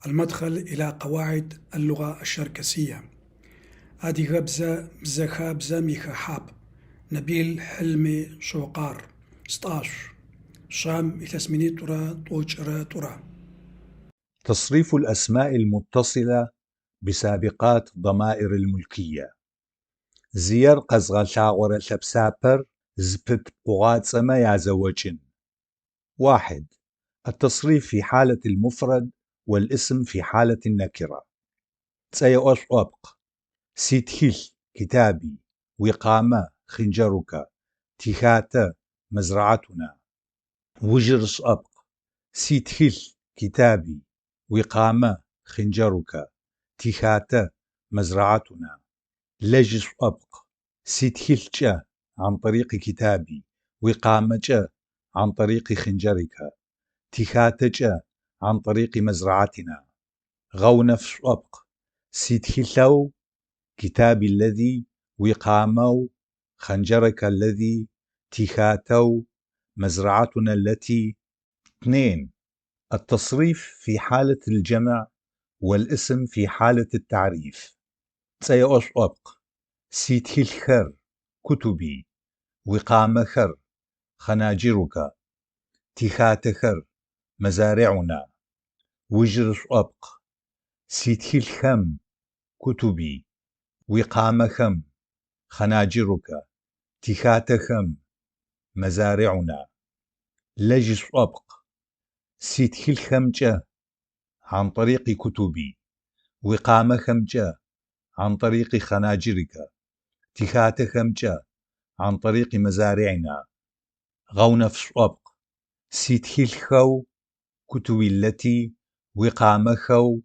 المدخل إلى قواعد اللغة الشركسية. Адыгэбзэ бзэхабзэм ихэхьапӏ. Набил Хьилми Шокъар. Стӏашъу. Шам илъэс минитӏурэ тӏокӏырэ тӏурэ. تصريف الأسماء المتصلة بسابقات ضمائر الملكية. Зыер къэзгъэлъагъорэ лъэпсапэр зыпыт пкъыгъуацӏэмэ язэокӏын. 1. التصريف في حالة المفرد والاسم في حالة النكرة. Цӏэеӏошӏопкъ: Ситхылъ китаби, уикъамэ хъинджэрукэ, тихатэ мазрагӏатуна. Ужырышӏэпкъ: Ситхылъ китаби, уикъамэ хъинджэрукэ, тихатэ мазрагӏатуна. Лэжьышӏопкъ: Ситхылъкӏэ عن طريق كتابي, уикъамэкӏэ عن طريق خنجرك, тихатэкӏэ عن طريق مزرعتنا. Гъэунэфшӏопкъ: Ситхылъэу كتابي الذي, уикъамэу خنجرك الذي, тихатэу مزرعتنا التي. 2. التصريف في حالة الجمع والاسم في حالة التعريف. Цӏэеӏошӏопкъ: Ситхылъхэр кутуби, уикъамэхэр хъэнаджырука, тихатэхэр мазаригӏуна. Ужырышӏопкъ: Ситхылъхэм кутуби, уикъамэхэм хъэнаджырука, тихатэхэм мазаригӏуна. Лэжьышӏопкъ: Ситхылъхэмкӏэ عن طريق كتبي, уикъамэхэмкӏэ عن طريق خناجرك, тихатэхэмкӏэ عن طريق مزارعنا. Гъэунэфшӏопкъ: Ситхылъхэу كتبي التي, уикъамэхэу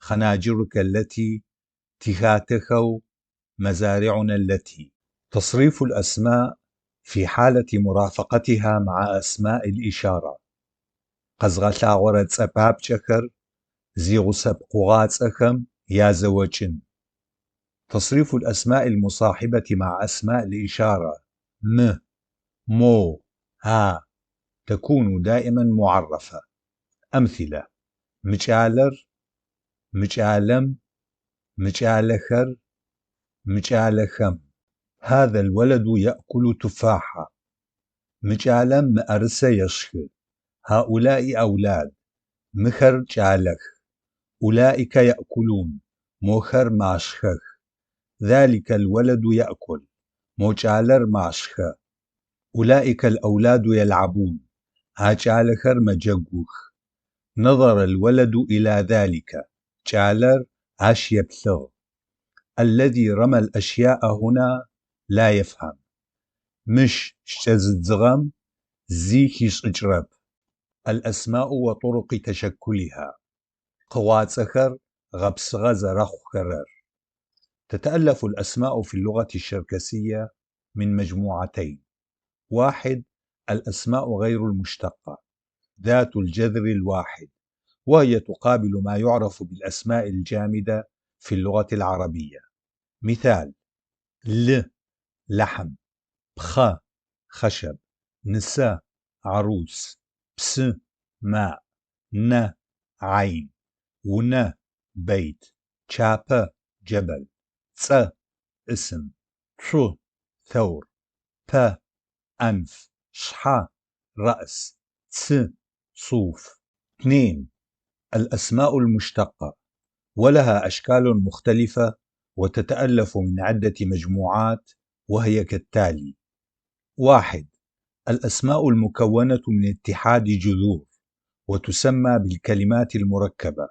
خناجرك التي, тихатэхэу مزارعنا التي. تصريف الأسماء في حالة مرافقتها مع أسماء الإشارة. Къэзгъэлъагъорэ цӏэпапкӏэхэр зигъусэ пкъыгъуацӏэхэм язэокӏын. تصريف الأسماء المصاحبة مع أسماء الإشارة م، مو، ها تكون دائما معرفة. أمثلة: مجالر، مجالم، مجالخر، مجالخم. هذا الولد يأكل تفاحة. مجالم مأرسة يشخ. هؤلاء أولاد. مخر جالخ. أولئك يأكلون. موخر ماشخخ. ذلك الولد يأكل. موجالر ماشخ. أولئك الأولاد يلعبون. هاجالخر مجوخ. نظر الولد إلى ذلك. جالر عش يبلغ. الذي رمى الأشياء هنا لا يفهم. مش شزدغم زي اجرب. الأسماء وطرق تشكلها. قواتسخر غبسغ زرخ كرر. تتألف الأسماء في اللغة الشركسية من مجموعتين: 1. الأسماء غير المشتقة ذات الجذر الواحد، وهي تقابل ما يعرف بالأسماء الجامدة في اللغة العربية. مثال: ل لحم، بخ خشب، نس عروس، بس ماء، ن عين، ون بيت، شاب جبل، تص اسم، تشو ثور، پ أنف، شح رأس، تس صوف. 2. الأسماء المشتقة، ولها أشكال مختلفة وتتألف من عدة مجموعات، وهي كالتالي: 1. الأسماء المكونة من اتحاد جذور، وتسمى بالكلمات المركبة،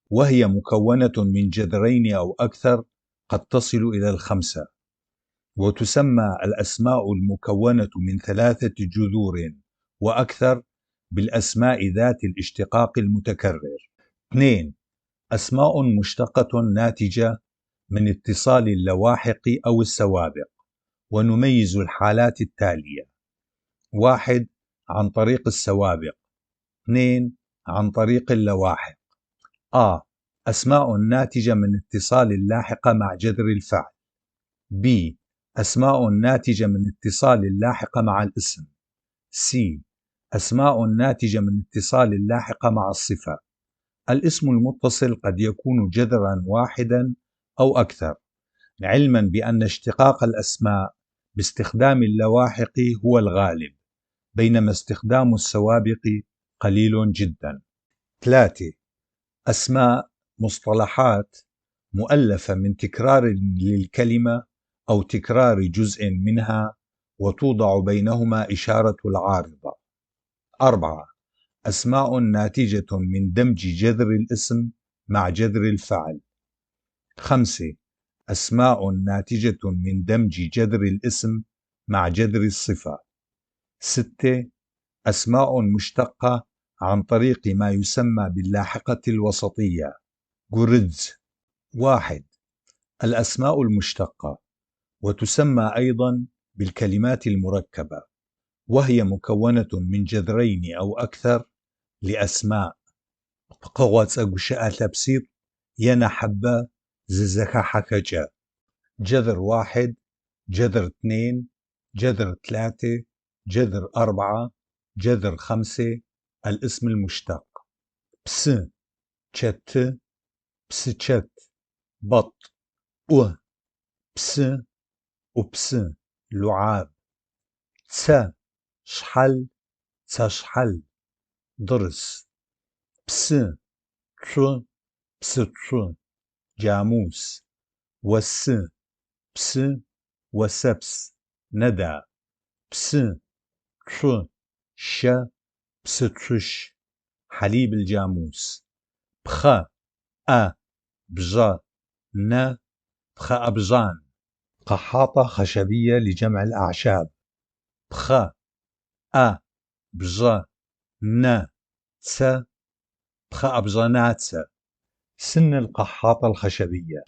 وهي مكونة من جذرين أو أكثر قد تصل إلى 5. وتسمى الأسماء المكونة من 3 جذور وأكثر بالأسماء ذات الاشتقاق المتكرر. 2. أسماء مشتقة ناتجة من اتصال اللواحق أو السوابق، ونميز الحالات التالية: 1. عن طريق السوابق، 2. عن طريق اللواحق. أسماء ناتجة من اتصال اللاحقة مع جذر الفعل. ب. أسماء ناتجة من اتصال اللاحقة مع الاسم. س. أسماء ناتجة من اتصال اللاحقة مع الصفة. الاسم المتصل قد يكون جذرا واحدا أو أكثر، علما بأن اشتقاق الأسماء باستخدام اللواحق هو الغالب، بينما استخدام السوابق قليل جدا. 3. أسماء مصطلحات مؤلفة من تكرار للكلمة أو تكرار جزء منها وتوضع بينهما إشارة العارضة. 4. أسماء ناتجة من دمج جذر الاسم مع جذر الفعل. 5. أسماء ناتجة من دمج جذر الاسم مع جذر الصفة. 6. أسماء مشتقة عن طريق ما يسمى باللاحقة الوسطية جرز. 1. الأسماء المشتقة، وتسمى أيضا بالكلمات المركبة، وهي مكونة من جذرين أو أكثر لأسماء. Пкъыгъоцӏэ гущыӏэ лъэпситӏу е нахьыбэ зызэхахьэхэкӏэ: جذر 1، جذر 2، جذر 3، جذر 4، جذر 5. الاسم المشتق: псы، чэты، псычэт، بط، ӏу، псы، ӏупсы، لعاب، цэ، шъхьал، цэшъхьал، ضرس، псы، цу، псыцу، جاموس، осы، псы، осэпс، ندى، псы، цу، щэ، псыцущ، حليب الجاموس، пхъэ، ӏэ، бжъэ، нэ، пхъэӏэбжъан. قحاطة خشبية لجمع الأعشاب. пхъэ، ӏэ، бжъэ، нэ، цэ، пхъэӏэбжъанацэ. سن القحاطة الخشبية.